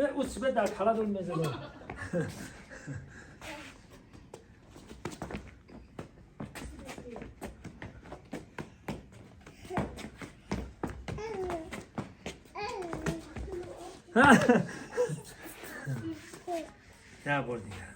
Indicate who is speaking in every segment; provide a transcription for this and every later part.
Speaker 1: Ӯ себе дар кала дул мезада. Я бор дигар.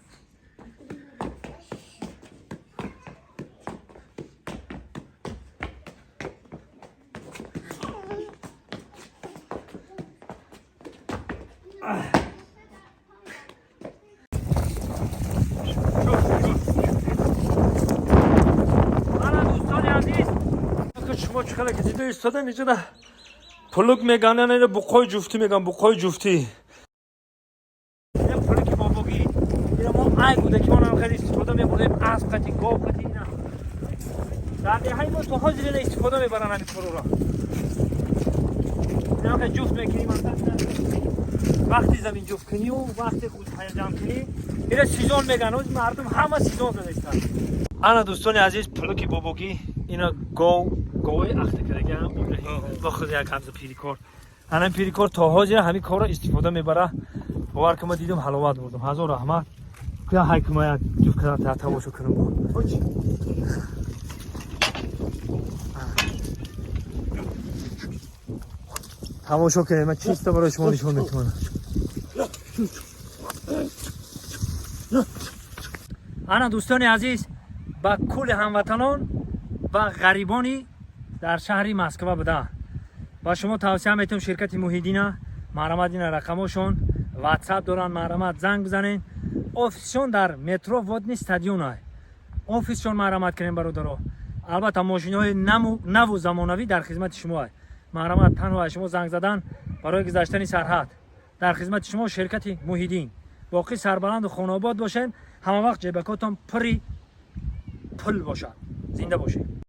Speaker 1: Мана, дӯстони азиз, шумо чӣ хеле ки дида истода, инҷода плуг меган, яъне буқои ҷуфтӣ меган, буқои ҷуфтӣ. Ин плуги бобогӣ, ина мо ай кӯдакимонам хеле истифода мебурдем, асп қати, гов қати. Ина дар деҳаи мо то ҳозир ина истифода мебаранд ҳамин корора. Ина хеле ҷуфт мекунӣ, масалан, вақти замин ҷуфткунию вақти ҷамъкунӣ, ина сезон меган. Ҳозир мардум ҳама сезон задаистанд. Ана, дӯстони азиз, плуги бобогӣ. Ина гов, говои ахта кардагиам бо худ як ҳамза пирикор. Ана пирикор то ҳозир ҳамин корро истифода мебара. Бовар ки, ма дидам, ҳаловат бурдам. Ҳазор раҳмат. Куя ҳайкума як ҷуфт кардан та тамошо кунам. Бо тамошо кунем, ман чисто барои шумо нишон метавонам. Ана, дӯстони азиз, ба кулли ҳамватанон ва ғарибони дар шаҳри Москва буда, ба шумо тавсия метавам ширкати Муҳиддина. Марҳамат, ина рақамошон, Ватсап доранд, марҳамат, занг бизанед. Офисшон дар метро Водный стадион ай офисшон. Марҳамат кунем, бародаро. Албатта, мошиноҳои наву замонавӣ дар хизмати шумо ай. Марҳамат, танҳо аз шумо занг задан барои гузаштани сарҳад. Дар хизмати шумо ширкати Муҳиддин. Боқӣ сарбаланду хонаобод бошед, ҳама вақт ҷебакотон пури пул бошад. Зинда бошед.